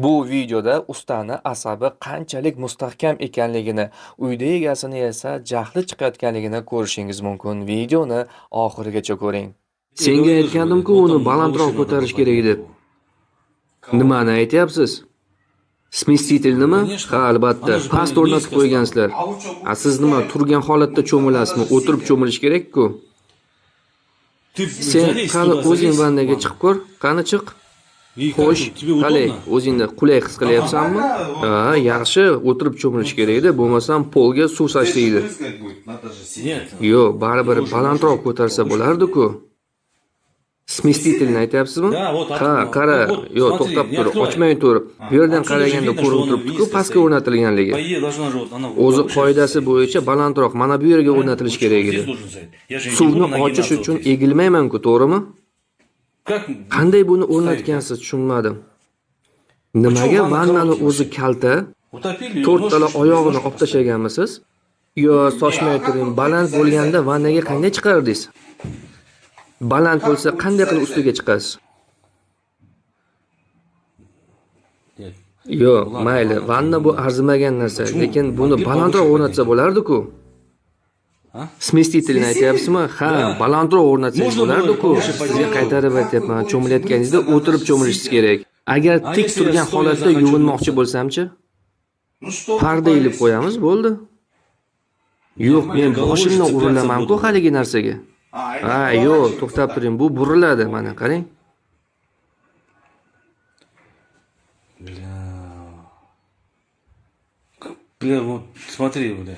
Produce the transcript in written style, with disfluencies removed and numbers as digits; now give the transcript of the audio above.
Bu videoda ustani asabi qanchalik mustahkam ekanligini, uyda egasini esa jahli chiqayotganligini ko'rishingiz mumkin. Videoni oxirigacha ko'ring. Senga aytgandim-ku, uni balandroq ko'tarish kerak deb. Nimani aytyapsiz? Смеситель nima? Ha, albatta. Past o'rnatib qo'ygansizlar. A siz nima, turgan holatda cho'milasizmi? O'tirib cho'milish kerak-ku. Sen qani o'zing vannaga chiqib ko'r. Qani chiq. Xo'sh, qalay, o'zingni qulay his qilyapsanmi? Ha, yaxshi, o'tirib cho'milish kerak-da, bo'lmasam polga suv sachlaydi. Yo'q, baribir balandroq ko'tarsa bo'lardi-ku. Смеситель ni aytyapsizmi? Ha, qara, yo'q, to'xtab tur, ochmay tur. Bu yerdan qaraganda ko'rinib turibdi-ku, pastga o'rnatilganligi. O'zi qoidasi bo'yicha balandroq mana bu yerga o'rnatilishi kerak edi. Suvni ochish uchun egilmayman-ku, to'g'rimi? Qanday buni o'rnatgansiz, tushunmadim. Nimaga vannani o'zi kalta, to'rttala oyog'ini olib tashlaganmisiz? Yo, sochmay turing, baland bo'lganda vannaga qanday chiqardingiz? Baland bo'lsa qanday qilib ustiga chiqasiz? Yo'q, mayli, vanna bu arzimagan narsa, lekin buni balandroq o'rnatsa bo'lardi-ku. Смеситель ni aytyapsizmi? Ha, balandroq o'rnatsangiz bo'lardi-ku. Sizga qaytarib aytyapman, cho'milayotganingizda o'tirib cho'milishingiz kerak. Agar tik turgan holatda yuvinmoqchi bo'lsamchi? Parda ilib qo'yamiz, bo'ldi. Yo'q, men boshimdan urilaman-ku haligi narsaga. Ha, yo'q, to'xtab turing, bu buriladi, mana qarang. Бля, вот смотри, бля.